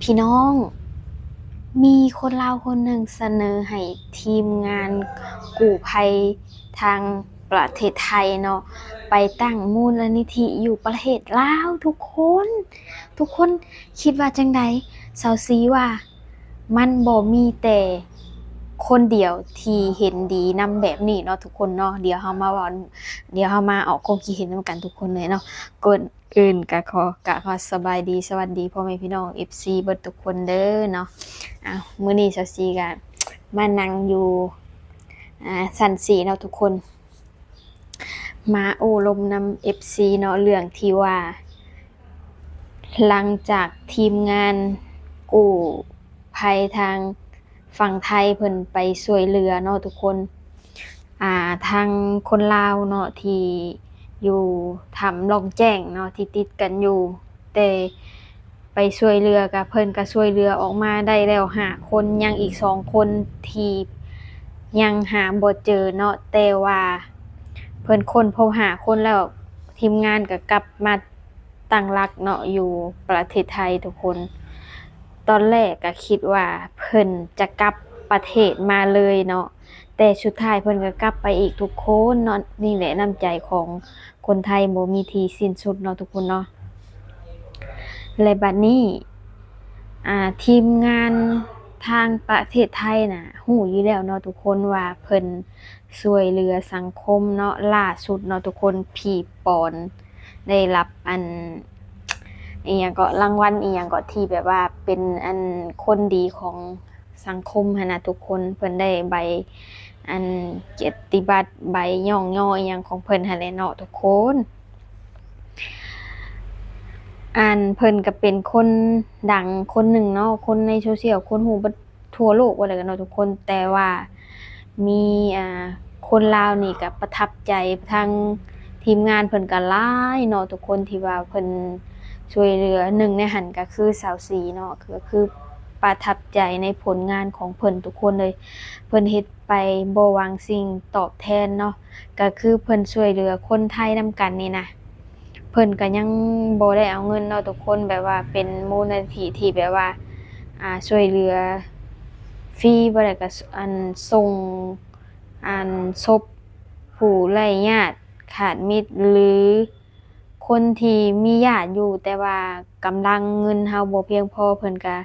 ພີ່ນ້ອງ, ມີຄົນລາວຄົນໜຶ່ງສະເໜີໃຫ້ທີມງານກູ້ໄພທາງປະເທດໄທເນາະ ໄປຕັ້ງມູນນິທິຢູ່ປະເທດລາວ. ທຸກຄົນ, ທຸກຄົນຄິດວ່າຈັ່ງໃດ? ສາວສີວ່າມັນບໍ່ມີແຕ່ຄົນດຽວທີ່ເຫັນດີນຳແບບນີ້ເນາະທຸກຄົນເນາະ. ດຽວເຮົາມາເວົ້າ, ດຽວເຮົາມາອອກຄວາມຄິດເຫັນນຳກັນທຸກຄົນເລີຍເນາະ. ກ່ອນ ອື່ນກະຂໍ ກະຂໍສະບາຍດີ ສະຫວັດດີພໍ່ແມ່ພີ່ນ້ອງ ເອັຟຊີ ເບິດທຸກຄົນເດີເນາະ. ອ້າວ ມື້ນີ້ສາວສີກະມານັ່ງຢູ່ ອ່າ ຊັ້ນສີ່ເນາະທຸກຄົນ, ມາໂອ້ລົມນຳເອັຟຊີເນາະ ເລື່ອງທີ່ວ່າ ຫຼັງຈາກທີມງານກູ້ໄພທາງ ຝັ່ງໄທເພິ່ນໄປຊ່ວຍເຫຼືອເນາະທຸກຄົນ. ອ່າ ທາງຄົນລາວເນາະ ທີ່ຢູ່ຖ້ຳລ່ອງແຈ້ງເນາະ ທີ່ຕິດກັນຢູ່ ແຕ່ໄປຊ່ວຍເຫຼືອກະ ເພິ່ນກະຊ່ວຍເຫຼືອອອກມາໄດ້ແລ້ວຫ້າຄົນ, ຍັງອີກສອງຄົນທີ່ຍັງຫາບໍ່ເຈີເນາະ. ແຕ່ວ່າເພິ່ນຄົ້ນພົບຫ້າຄົນແລ້ວ ທີມງານກະກັບມາ ຕັ້ງຫຼັກເນາະ ຢູ່ປະເທດໄທທຸກຄົນ. ຕອນແລກກະຄິດວ່າເພິ່ນຈະກັບປະເທດມາເລີຍເນາະ, ແຕ່ສຸດທ້າຍເພິ່ນກະກັບໄປອີກທຸກຄົນເນາະ. ນີ້ແຫຼະນ້ຳໃຈຂອງຄົນໄທບໍ່ມີທີ່ສິ້ນສຸດເນາະທຸກຄົນເນາະ. ແລະບັດນີ້ ອ່າ ທີມງານທາງປະເທດໄທນະ ຮູ້ຢູ່ແລ້ວເນາະທຸກຄົນ ວ່າເພິ່ນຊ່ວຍເຫຼືອສັງຄົມເນາະ. ລ່າສຸດເນາະທຸກຄົນ ພີ່ປອນ ໄດ້ຮັບອັນ ອີ່ຫຍັງເກາະ ລາງວັນອີ່ຫຍັງເກາະ ທີ່ແບບວ່າເປັນອັນຄົນດີຂອງສັງຄົມຫັ້ນນະທຸກຄົນ. ເພິ່ນໄດ້ໃບອັນກຽດຕິບັດ ໃບຍ້ອງຍໍອີ່ຫຍັງຂອງເພິ່ນຫັ້ນແຫຼະເນາະທຸກຄົນ. ອັນເພິ່ນກະເປັນຄົນດັງຄົນໜຶ່ງເນາະ, ຄົນໃນໂຊຊຽວ ຄົນຮູ້ເບິດ ທົ່ວໂລກວ່າໄດ້ກັນເນາະທຸກຄົນ. ແຕ່ວ່າມີ ອ່າ ຄົນລາວນີ້ກະປະທັບໃຈ ທາງທີມງານເພິ່ນກະຫຼາຍເນາະທຸກຄົນ ທີ່ວ່າເພິ່ນຊ່ວຍເຫຼືອ. ໜຶ່ງໃນຫັ້ນກະຄືສາວສີເນາະ, ກະຄືປະທັບໃຈໃນຜົນງານຂອງເພິ່ນທຸກຄົນເລີຍ. ເພິ່ນເຮັດໄປບໍ່ຫວັງສິ່ງຕອບແທນເນາະ, ກະຄືເພິ່ນຊ່ວຍເຫຼືອຄົນໄທນຳກັນນີ້ນະ. ເພິ່ນກະຍັງບໍ່ໄດ້ເອົາເງິນເນາະທຸກຄົນ, ແບບວ່າເປັນມູນນິທິທີ່ແບບວ່າ ອ່າ ຊ່ວຍເຫຼືອຟຣີ ບໍ່ໄດ້ກະ ອັນ ສົ່ງ ອັນ ສົບຜູ້ໄຮ້ຍາດຂາດມິດ ຫຼື ຄົນທີ່ມີຍາດຢູ່ ແຕ່ວ່າກຳລັງເງິນເຮົາບໍ່ພຽງພໍ ເພິ່ນກະ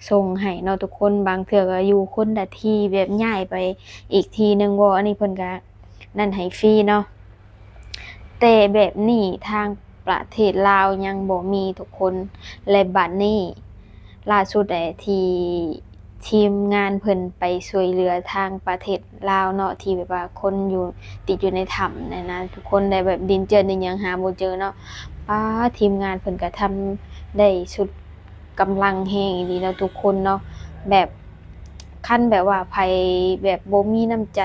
ສົ່ງໃຫ້ເນາະທຸກຄົນ. ບາງເທື່ອກະຢູ່ຄົນລະທີ່ ແບບຍ້າຍໄປອີກທີ່ໜຶ່ງບໍ່ ອັນນີ້ເພິ່ນກະນັ້ນໃຫ້ຟຣີເນາະ. ແຕ່ແບບນີ້ທາງປະເທດລາວຍັງບໍ່ມີທຸກຄົນ. ແລະບັດນີ້ລ່າສຸດໄດ້ທີ່ທີມງານເພິ່ນໄປຊ່ວຍເຫຼືອທາງປະເທດລາວເນາະ ທີ່ແບບວ່າຄົນຢູ່ ຕິດຢູ່ໃນຖ້ຳນັ້ນນະທຸກຄົນ, ໄດ້ແບບດິນເຈື່ອນດິນຫຍັງຫາບໍ່ເຈີເນາະ. ປ້າ ທີມງານເພິ່ນກະທຳໄດ້ສຸດກຳລັງແຮງອີ່ຫຼີເນາະທຸກຄົນເນາະ. ແບບ ຄັນແບບວ່າໃຜແບບບໍ່ມີນ້ຳໃຈ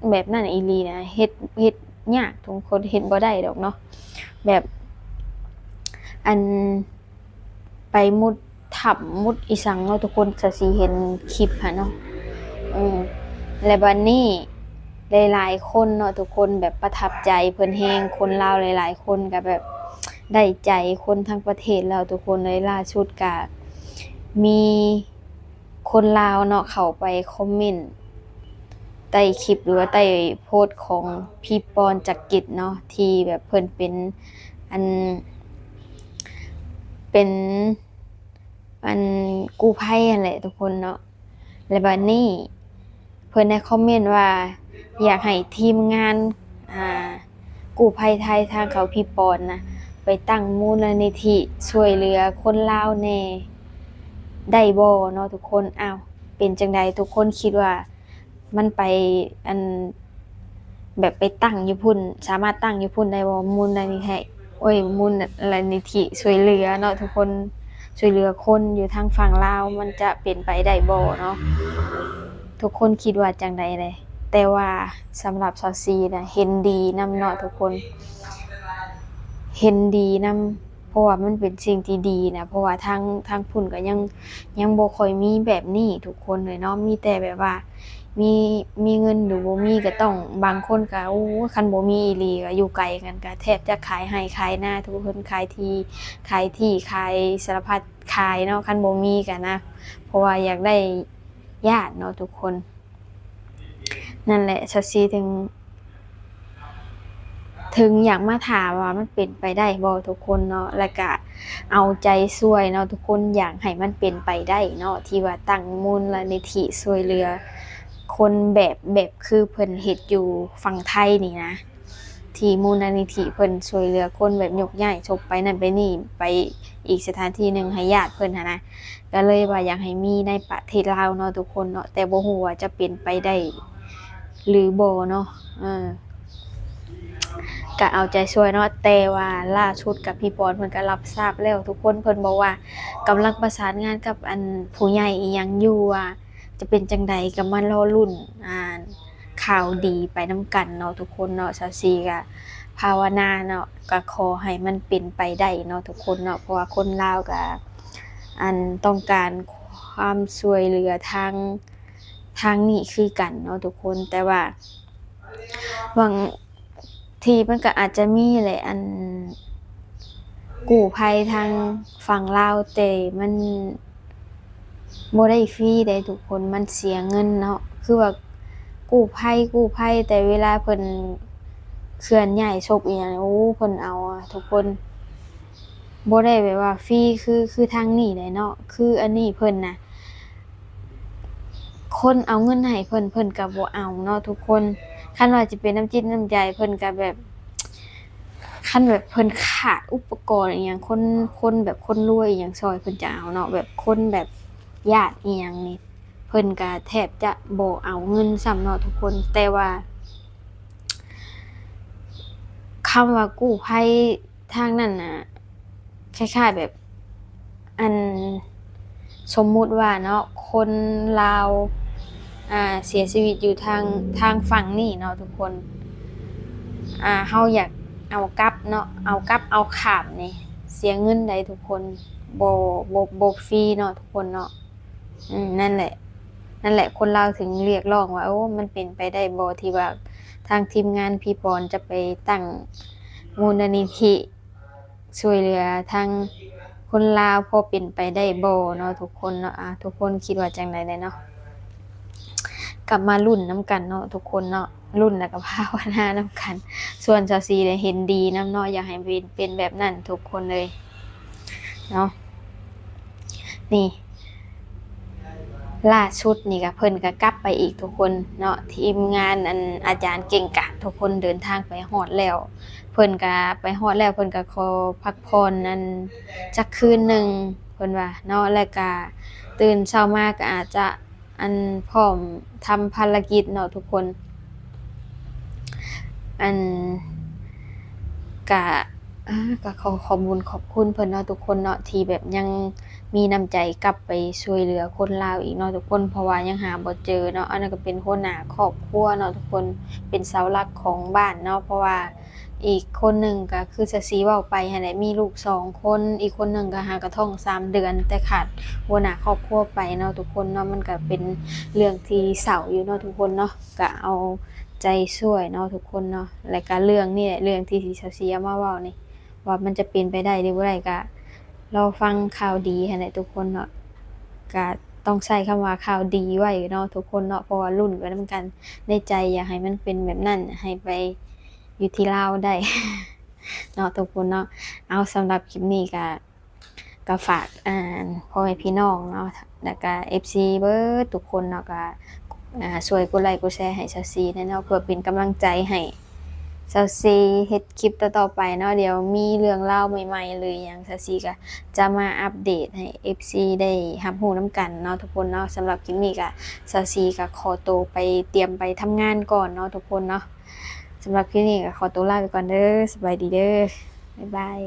ແບບນັ້ນອີ່ຫຼີນະ ເຮັດ ເຮັດຍາກທຸກຄົນ, ເຮັດບໍ່ໄດ້ດອກເນາະ. ແບບ ອັນ ໄປມຸດຖ້ຳມຸດອີ່ສັງເນາະທຸກຄົນ, ສາວສີເຫັນຄລິບຫັ້ນເນາະ. ເອີ ແລະບັດນີ້ຫຼາຍໆຄົນເນາະທຸກຄົນ ແບບປະທັບໃຈເພິ່ນແຮງ, ຄົນລາວຫຼາຍໆຄົນກະແບບໄດ້ໃຈຄົນທັງປະເທດລາວທຸກຄົນເລີຍ. ລ່າສຸດກະມີ ຄົນລາວເນາະ ເຂົ້າໄປຄອມເມັນໃຕ້ຄລິບ ຫຼືວ່າໃຕ້ໂພສຂອງພີ່ປອນ ຈັກກິດເນາະ ທີ່ແບບເພິ່ນເປັນ ອັນ ເປັນ ອັນ ກູ້ໄພຫັ້ນແຫຼະທຸກຄົນເນາະ. ແລະບາດນີ້ ເພິ່ນໄດ້ຄອມເມັນວ່າ ຢາກໃຫ້ທີມງານ ອ່າ ກູ້ໄພໄທທາງເຂົາ ພີ່ປອນນະ ໄປຕັ້ງມູນນິທິຊ່ວຍເຫຼືອຄົນລາວແດ່ ໄດ້ບໍ່ເນາະທຸກຄົນ? ອ້າວ ເປັນຈັ່ງໃດ? ທຸກຄົນຄິດວ່າມັນໄປ ອັນ ແບບໄປຕັ້ງຢູ່ພຸ້ນ ສາມາດຕັ້ງຢູ່ພຸ້ນໄດ້ບໍ່? ມູນນິທິ ໂອ້ຍ ມູນນິທິຊ່ວຍເຫຼືອເນາະທຸກຄົນ ຊ່ວຍເຫຼືອຄົນຢູ່ທາງຝັ່ງລາວ ມັນຈະເປັນໄປໄດ້ບໍ່ເນາະ? ທຸກຄົນຄິດວ່າຈັ່ງໃດເດ? ແຕ່ວ່າສຳລັບສາວສີນະ ເຫັນດີນຳເນາະທຸກຄົນ ເຫັນດີນຳ ເພາະວ່າມັນເປັນສິ່ງທີ່ດີນະ ເພາະວ່າທາງ ທາງພຸ້ນກໍຍັງ ຍັງບໍ່ຄ່ອຍມີແບບນີ້ທຸກຄົນເລີຍເນາະ ມີແຕ່ແບບວ່າ ມີ ມີເງິນຫຼືບໍ່ມີກໍຕ້ອງ ບາງຄົນກໍ ໂອ້ ຄັນບໍ່ມີອີ່ຫຼີກໍຢູ່ໄກກັນ ກໍແທບຈະຂາຍໄຮ່ຂາຍນາ ທຸກຄົນ ຂາຍທີ່ ຂາຍທີ່ ຂາຍສາລະພັດຂາຍເນາະ ຄັນບໍ່ມີກໍນະ ເພາະວ່າຢາກໄດ້ຍາດເນາະທຸກຄົນ. ນັ້ນແຫຼະ ຊາວຊີເຖິງ ເຖິງຢາກມາຖາມວ່າມັນເປັນໄປໄດ້ບໍ່ທຸກຄົນເນາະ ແລ້ວກະເອົາໃຈຊ່ວຍເນາະທຸກຄົນ ຢາກໃຫ້ມັນເປັນໄປໄດ້ເນາະ ທີ່ວ່າຕັ້ງມູນລະນິທິຊ່ວຍເຫຼືອຄົນແບບ ແບບຄືເພິ່ນເຮັດຢູ່ຝັ່ງໄທນີ້ນະ ທີ່ມູນລະນິທິເພິ່ນຊ່ວຍເຫຼືອຄົນແບບຍົກຍ້າຍສົບໄປນັ້ນໄປນີ້ ໄປອີກສະຖານທີ່ໜຶ່ງໃຫ້ຍາດເພິ່ນຫັ້ນນະ ກໍເລີຍວ່າຢາກໃຫ້ມີໃນປະເທດລາວເນາະທຸກຄົນເນາະ ແຕ່ບໍ່ຮູ້ວ່າຈະເປັນໄປໄດ້ ຫຼືບໍ່ເນາະ ເອີ ກະເອົາໃຈຊ່ວຍເນາະ ແຕ່ວ່າລ່າສຸດກະພີ່ປອນເພິ່ນກະຮັບຊາບແລ້ວທຸກຄົນ ເພິ່ນບອກວ່າກຳລັງປະສານງານກັບອັນຜູ້ໃຫຍ່ອີ່ຫຍັງຢູ່ ວ່າຈະເປັນຈັ່ງໃດ ກະມາລໍລຸ້ນ ອ່າ ຂ່າວດີໄປນຳກັນເນາະທຸກຄົນເນາະ ຊາວຊີກະພາວະນາເນາະ ກະຂໍໃຫ້ມັນເປັນໄປໄດ້ເນາະທຸກຄົນເນາະ ເພາະວ່າຄົນລາວກະ ອັນ ຕ້ອງການຄວາມຊ່ວຍເຫຼືອທາງ ທາງນີ້ຄືກັນເນາະທຸກຄົນ ແຕ່ວ່າບາງທີມັນກໍອາດຈະມີແຫຼະ ອັນ ກູ້ໄພທາງຝັ່ງລາວ ແຕ່ມັນບໍ່ໄດ້ຟຣີເດ້ທຸກຄົນ ມັນເສຍເງິນເນາະ ຄືວ່າກູ້ໄພ ກູ້ໄພ ແຕ່ເວລາເພິ່ນເຄື່ອນຍ້າຍສົບອີ່ຫຍັງ ໂອ້ ເພິ່ນເອົາ ທຸກຄົນ ບໍ່ໄດ້ແບບວ່າຟຣີຄື ຄືທາງນີ້ແຫຼະເນາະ ຄືອັນນີ້ເພິ່ນນະ ຄົນເອົາເງິນໃຫ້ເພິ່ນ ເພິ່ນກໍບໍ່ເອົາເນາະທຸກຄົນ ຄັນວ່າຈະເປັນນ້ຳຈິດນ້ຳໃຈເພິ່ນກໍແບບ ຄັນແບບເພິ່ນຂາດອຸປະກອນອີ່ຫຍັງ ຄົນ ຄົນແບບຄົນລວຍອີ່ຫຍັງຊ່ອຍ ເພິ່ນຈະເອົາເນາະ ແບບຄົນແບບຍາດອີ່ຫຍັງນີ້ ເພິ່ນກໍແທບຈະບໍ່ເອົາເງິນຊ້ຳເນາະທຸກຄົນ ແຕ່ວ່າ ຄຳວ່າກູ້ໄພທາງນັ້ນນະ ຄ້າຍໆແບບ ອັນ ສົມມຸດວ່າເນາະ ຄົນລາວ ອ່າ ເສຍຊີວິດຢູ່ທາງ ທາງຝັ່ງນີ້ເນາະທຸກຄົນ ອ່າ ເຮົາຢາກເອົາກັບເນາະ ເອົາກັບເອົາຂ້າມນີ້ ເສຍເງິນໃດ໋ທຸກຄົນ ບໍ່ ບໍ່ ບໍ່ຟຣີເນາະທຸກຄົນເນາະ. ອືມ ນັ້ນແຫຼະ ນັ້ນແຫຼະ ຄົນລາວເຖິງຮຽກຮ້ອງວ່າ ໂອ້ ມັນເປັນໄປໄດ້ບໍ່ ທີ່ວ່າທາງທີມງານພີ່ປອນຈະໄປຕັ້ງມູນນິທິຊ່ວຍເຫຼືອທາງຄົນລາວ ພໍເປັນໄປໄດ້ບໍ່ເນາະທຸກຄົນເນາະ. ອ່າ ທຸກຄົນຄິດວ່າຈັ່ງໃດແດ່ເນາະ? ກັບມາລຸ້ນນຳກັນເນາະທຸກຄົນເນາະ ລຸ້ນແລ້ວກໍພາວະນານຳກັນ. ສ່ວນຊາວສີ່ເນຍເຫັນດີນຳເນາະ ຢາກໃຫ້ເປັນ ເປັນແບບນັ້ນທຸກຄົນເລີຍເນາະ. ນີ້ ລ່າສຸດນີ້ກໍເພິ່ນກໍກັບໄປອີກທຸກຄົນເນາະ ທີມງານ ອັນ ອາຈານເກັ່ງກາດທຸກຄົນເດີນທາງໄປຮອດແລ້ວ ເພິ່ນກໍໄປຮອດແລ້ວ ເພິ່ນກໍຂໍພັກຜ່ອນ ອັນ ຈັກຄືນໜຶ່ງ ເພິ່ນວ່າເນາະ ແລ້ວກໍຕື່ນເຊົ້າມາກໍອາດຈະ ອັນ ພ້ອມທຳພາລະກິດເນາະທຸກຄົນ. ອັນ ກະ ເອີ ກະຂໍຂອບບຸນຂອບຄຸນເພິ່ນເນາະທຸກຄົນເນາະ ທີ່ແບບຍັງມີນ້ຳໃຈກັບໄປຊ່ວຍເຫຼືອຄົນລາວອີກເນາະທຸກຄົນ ເພາະວ່າຍັງຫາບໍ່ເຈີເນາະ. ອັນນັ້ນກໍເປັນຫົວໜ້າຄອບຄົວເນາະທຸກຄົນ ເປັນເສົາຫຼັກຂອງບ້ານເນາະ ເພາະວ່າ ອີກຄົນໜຶ່ງກໍຄືຊາວສີ່ເວົ້າໄປຫັ້ນແຫຼະ ມີລູກສອງຄົນ ອີກຄົນໜຶ່ງກໍຫາກະທ້ອງສາມເດືອນ ແຕ່ຂາດຫົວໜ້າຄອບຄົວໄປເນາະທຸກຄົນເນາະ. ມັນກໍເປັນເລື່ອງທີ່ເສົ້າຢູ່ເນາະທຸກຄົນເນາະ ກໍເອົາໃຈຊ່ວຍເນາະທຸກຄົນເນາະ. ແລ້ວກໍເລື່ອງນີ້ແຫຼະ ເລື່ອງທີ່ຊາວສີ່ເອົາມາເວົ້ານີ້ ວ່າມັນຈະເປັນໄປໄດ້ຫຼືບໍ່ໄດ້ ກໍລໍຟັງຂ່າວດີຫັ້ນແຫຼະທຸກຄົນເນາະ. ກໍຕ້ອງໃຊ້ຄຳວ່າຂ່າວດີໄວ້ເນາະທຸກຄົນເນາະ ເພາະວ່າລຸ້ນໄປນຳກັນ ໃນໃຈຢາກໃຫ້ມັນເປັນແບບນັ້ນ ໃຫ້ໄປ ຢູ່ທີ່ລາວໄດ້ເນາະທຸກຄົນເນາະ. ເອົາ ສຳລັບຄລິບນີ້ກະ ກະຝາກ ອ່າ ພໍ່ແມ່ພີ່ນ້ອງເນາະ ແລ້ວກະເອັຟຊີເບິດທຸກຄົນເນາະ ກະ ອ່າ ຊ່ວຍກົດໄລກົດແຊໃຫ້ຊາວສີ່ແດ່ເນາະ ເພື່ອເປັນກຳລັງໃຈໃຫ້ຊາວສີ່ເຮັດຄລິບຕໍ່ໆໄປເນາະ. ດຽວມີເລື່ອງລາວໃໝ່ໆ ຫຼື ຫຍັງ ຊາວສີ່ກະຈະມາອັບເດດໃຫ້ເອັຟຊີໄດ້ຮັບຮູ້ນຳກັນເນາະທຸກຄົນເນາະ. ສຳລັບຄລິບນີ້ກະ ຊາວສີ່ກະຂໍໂຕໄປຕຽມໄປທຳງານກ່ອນເນາະທຸກຄົນເນາະ. ສຳລັບຄລິບນີ້ກໍຂໍຕົວລາໄປກ່ອນເດີ້. ສະບາຍດີເດີ້. ບາຍບາຍ.